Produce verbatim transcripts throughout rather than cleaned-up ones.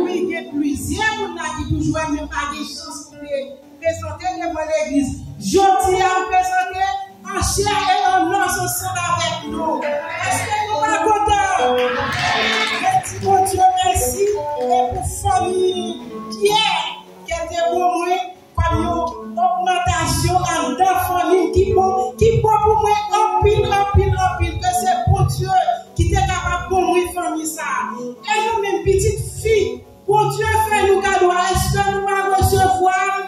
Wi, gen plizyè moun la ki toujou wè, men pa gen chans pou te prezante devan legliz. Jodi a, m prezante an chè e an os ansanm avèk nou. Èske nou pa kontan? Mwen di Bondye mèsi e pou fanmi Pyè ke l te ban mwen kòm yon ogmantasyon anndan fanmi m ki bon, ki bon pou mwen anpil, anpil, anpil, ke se Bondye ki te kapab ban mwen fanmi sa a. E nou menm pitit fi, Bondye fè nou kado a, èske nou pa resevwa l?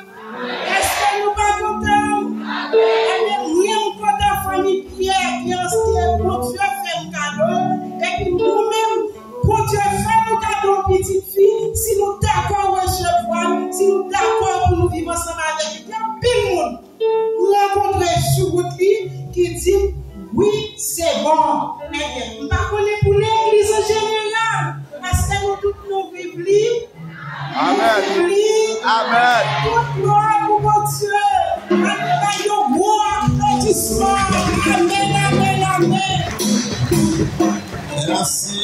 Èske nou pa kontan? Ebyen, mwen m kontan fanmi Pyè ki ansanm Bondye fè m kado, epi nou menm, Bondye fè nou kado yon pitit fi, si nou dakò resevwa l, si nou dakò pou nou viv ansanm avèk li. Gen anpil moun m rankontre sou wout li ki di m, "Wi, se bon." Ebyen, m pa konnen pou legliz an jeneral, paske nou tout nou viv li. Amèn. Amèn. Tout glwa pou Bondye. Ann bay yon gwo aplodisman. Amèn, amèn, amèn. Mèsi.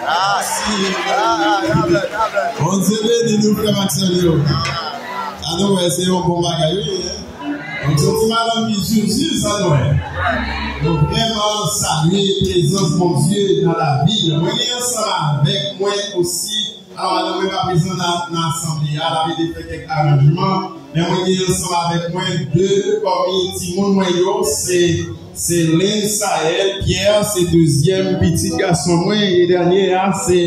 Mèsi. Amèn, amèn. Bondye beni nou, frè m ak sè m yo. A nou wè, se yon bon bagay, wi, hein? Donk, se yon ti madanm ki viv, viv sa nou wè. Nou vrèman salye prezans Bondye nan lavi l. Mwen gen ansanm avèk mwen osi. Alò, madanm mwen pa prezan nan, nan asanble a, l ap ede fè kèk aranjman. Men mwen gen ansanm avèk mwen de pami timoun mwen yo, se, se Lensaël Pierre, se dezyèm pitit gason mwen, e dènye a, se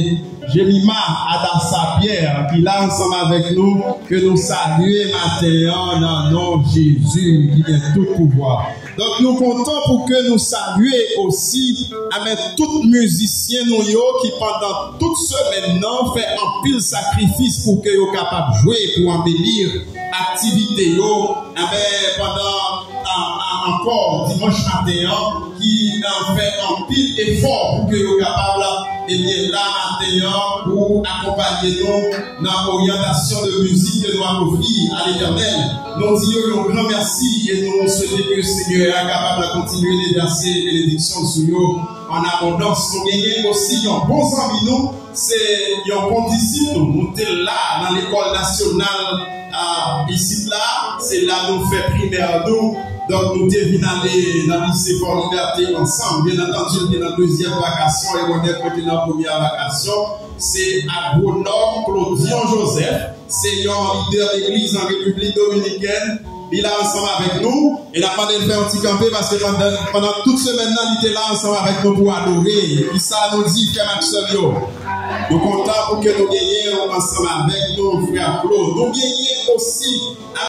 Jemima Adassa Pierre, ki la ansanm avèk nou, ke nou salye maten an nan non Jezi ki gen tout pouvwa. Donk, nou kontan pou ke nou salye osi, amèn, tout mizisyen nou yo ki pandan tout semèn nan fè anpil sakrifis pou ke yo kapab jwe, pou anbeli aktivite yo. Amèn, pandan, a, a, ankò dimanch maten an, ki, a, fè anpil efò pou ke yo kapab, ebyen, la maten an pou akonpanye nou nan oryantasyon de mizik ke nou ap ofri a Letènèl. Nou di yo yon gran mèsi e nou swete ke Senyè a kapab kontinye devèse benediksyon sou yo an abondans. Nou genyen osi yon bon zanmi nou, se yon kondisip nou. Nou te la nan lekòl nasyonal, a, isit la, se la nou fè primè nou. Donk, nou te vin ale nan lise Fò Libète ansanm. Byen antandi, l te nan dezyèm vakasyon e mwen menm mwen te nan premyè vakasyon. Se agwonòm Claudion Joseph, se yon lidè legliz an Repiblik Dominikèn. Li la ansanm avèk nou e n ap mande l fè yon ti kanpe paske pandan, pandan tout semèn nan, li te la ansanm avèk nou pou adore. Kisa nou di, frè m ak sè m yo? Nou kontan pou ke nou genyen w ansanm avèk nou, frè Claude. Nou genyen osi